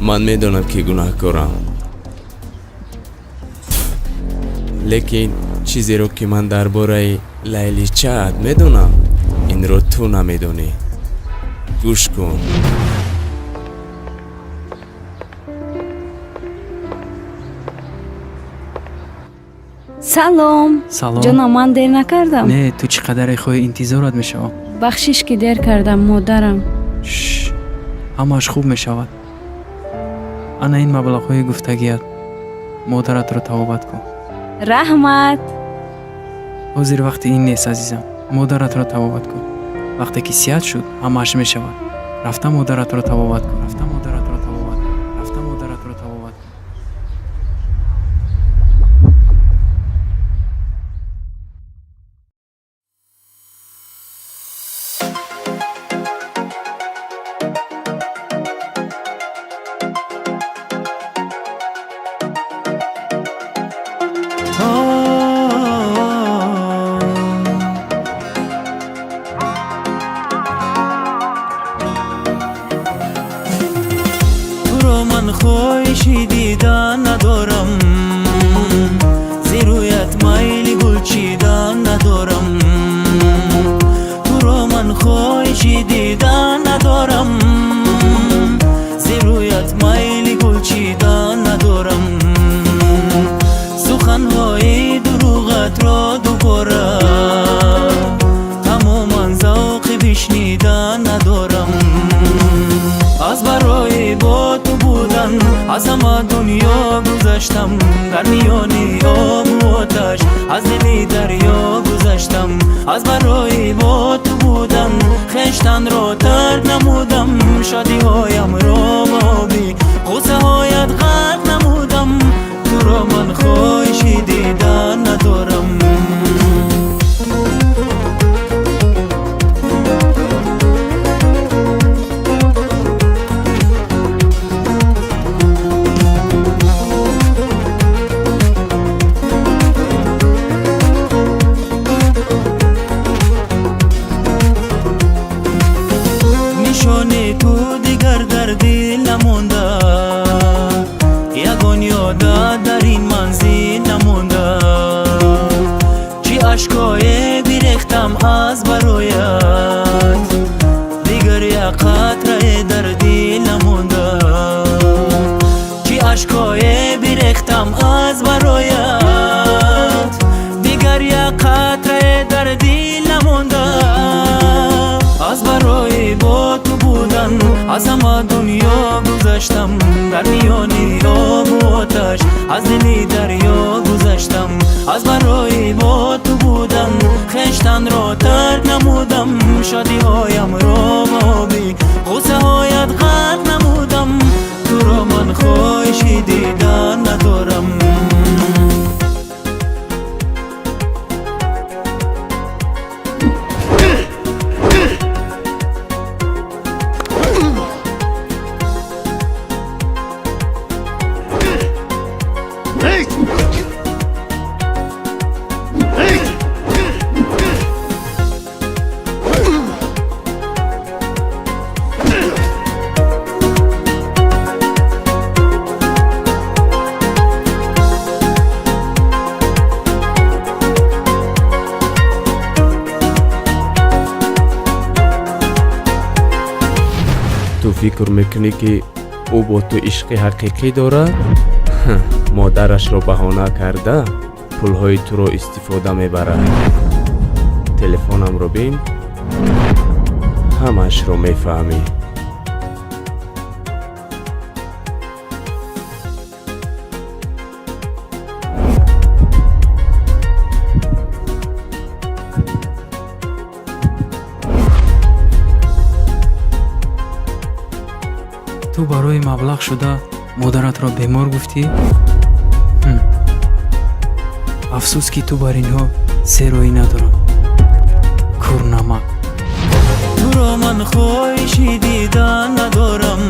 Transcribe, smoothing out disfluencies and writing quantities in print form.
Ман медонам, ки гунаҳкорам, лекин чизеро, ки ман дар бораи Лайличаат медонам, инро ту намедонӣ. Гӯш кун. Салом. Салом. Ҷонам, ман дер накардам? Не, ту чӣ қадаре хоҳӣ, интизорат мешавам. Бахшиш, ки дер кардам, модарам. Шш, ҳамааш хуб мешавад. Ана ин маблағҳои гуфтагият, модаратро табобат кун. Раҳмат. Ҳозир вақти ин нест, азизам. Модаратро табобат кун. Вақте ки сиҳат шуд, ҳамааш мешавад. Рафта модаратро табобат кун. Рафта модаратро табобат кун. Рафта модаратро табобат кун. Туро ман хоҳиши дидан надорам, зерӯят майли гул чидан надорам. Туро ман хоҳиши дидан надорам, зерӯят майли гул чидан надорам. Суханҳои дурӯғатро дубора тамоман завқи бишнидан надорам. Аз барои бо ту будан аз ҳама дунё гузаштам, дар миёни обу оташ аз дили дарё гузаштам. Аз барои бо ту будан хештанро тарк намудам, шодиҳоямро ба оби ғуссаҳоят ғарқ намудам. Туро ман хоҳиши дидан надорам. Нишони ту дигар дар дил намонда, ягон ёдат дар ин манзил намонда. Чӣ ашкое бирехтам аз бароят, дигар як қатрае дар дил намонда. Чӣ ашкое бирехтам аз бароят, дигар як қатрае дар дил намонда. Аз барои бо ту будан аз ҳама дунё гузаштам, дар миёни обу оташ аз дили дарё гузаштам. Аз барои бо ту будан хештанро тарк намудам, шодиҳоямро ба оби ғуссаҳоят ғарқ намудам. Туро ман хоҳиши дидан надорам. Ту фикр мекунӣ, ки ӯ бо ту ишқи ҳақиқӣ дорад? Модарашро баҳона карда, пулҳои туро истифода мебарад. Телефонамро бин, ҳамаашро мефаҳмӣ. Ту барои маблағ шуда модаратро бемор гуфтӣ? Ҳм. Афсӯс, ки ту бар инҳо сероӣ надорам, курнамак. Туро ман хоҳиши дидан надорам.